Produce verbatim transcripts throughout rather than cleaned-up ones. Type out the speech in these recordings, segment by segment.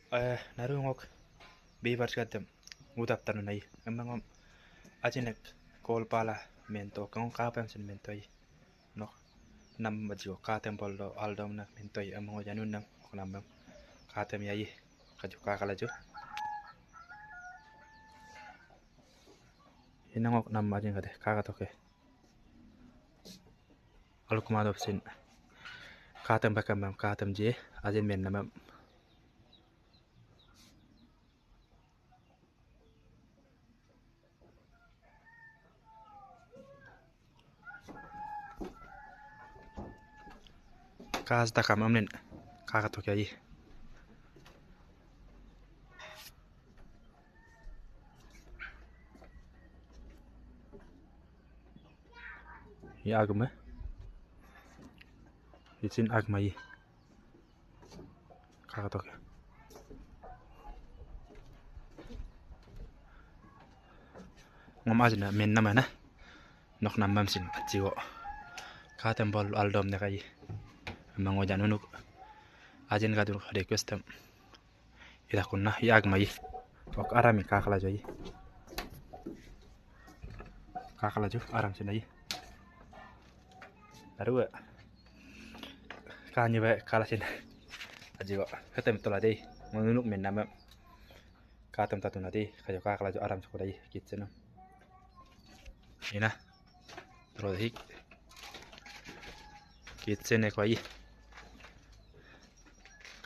Eh, naru ngok viewers gáddem, good afternoon ai. Ema ngom ajin ek kol pala mento, ka ngok kapem sin mento ai. Nok nam aji ko katem bol do aldom na mento ai. Ema ngok janu nam ok nam mem katem ai. Kajo kakala jo. Ina ngok nam ajin kade kaka toke. Aluk ma dop sin. Katem baka mem katem je ajin men nam mem. Kas da kam amnen kaka toke ai. Hi agma. Hi sin agma ai. Kaka toke. Ngom ajin na men nam na. Nok nam mem sin aji ko. Katem bol aldom ne kai. Ema ngok janu nuk. Ajin ka dur request tem. Ida kunna, hi agma ai. Ok, aram i kakala jo ai. Kakala jo, aram sin ai. Naru e. Kani be kala sin. Aji ko, katem tola dei. Ngunuk men nam mem. Katem tatuna dei. Kajo kakala jo aram soko dei. Kitchen. Ina. Tro hik. Kitchen e ko ai.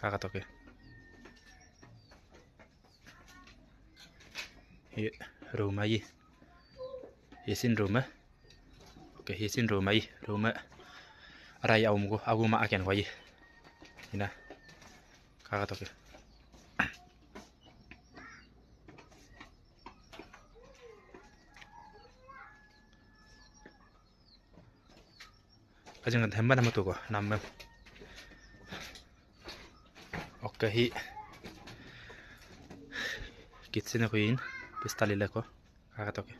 Kaka toke. Hi room ai. Hi sin room e. Ok, hi sin room ai. Room e. Arai aum ko, aguma aken ko ai. Ina. Kaka toke. Ajin ka hemba nama tuko, nama. Ok, hi. Kitchen ko in, pista lila ko. Kaka toke.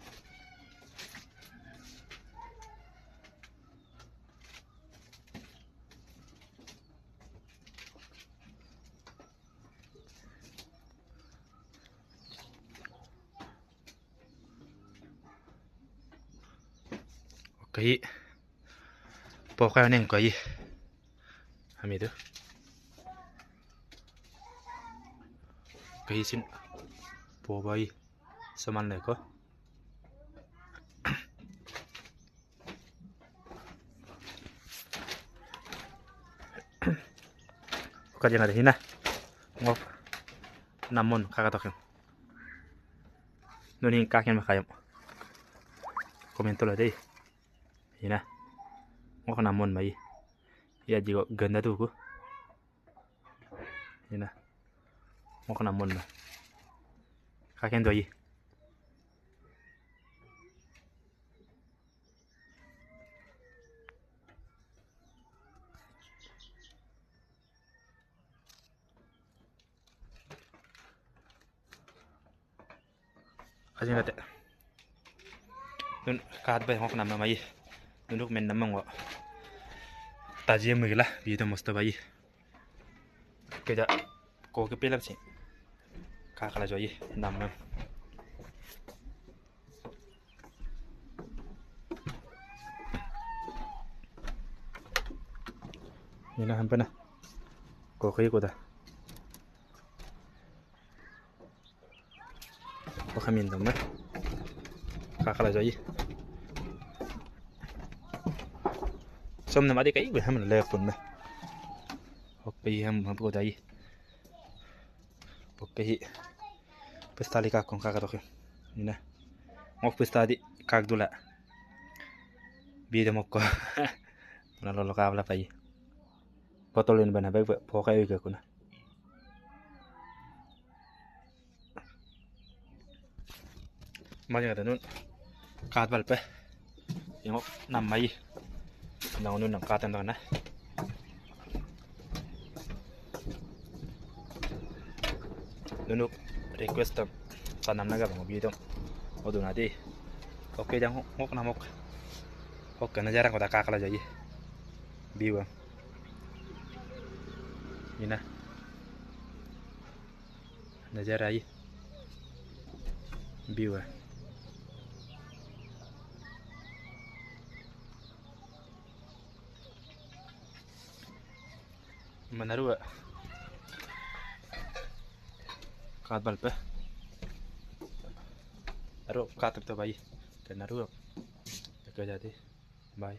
Ok. Pokha neng ko ai. Ami tu. Ok, hi sin. Pobai. Saman le ko. Ka jang ada hina. Ngok. Namun kaka toke. Nun hin kaken ma kayam. Komento la dei. Hina. Ngok namun mai. Iya ji ko ganda tu ko. Hina. Ngok namun ma. Kaken do ai. Ajin kate. Nun kat bai ngok nama mai. Nunuk men nama ngo. Taji migla, bida mosto bai. Keja, ko ke pelap si. Kakala jo ai, nama. Ina hampa na. Ko ke ko da. Ko kami ndam na. Kakala jo ai. Som nama de kai, gue ham na le kun na. Ok, pai ham, ham ko da ai. Ok, hi. Pista li kak kon kaka toke. Ina. Ngok pista di kak dula. Bida mok ko. Na lolo kabla pai. Botol in bana bai pokha ui ka kuna. Mari ngata nun. Kat bal pe. Yang ok nam mai. Nang nun nang katan tang na. Nunuk request tam. Tanam naga bang bidong. Odu nadi. Ok jang ngok nam ok. Ok na jarang ko da kakala jo ai. Biwa. Ina. नजारा है, view है। Manaruwa. Kaat bal pe. Aro kaat to bai. Te naruwa. Te ka jadi. Bai.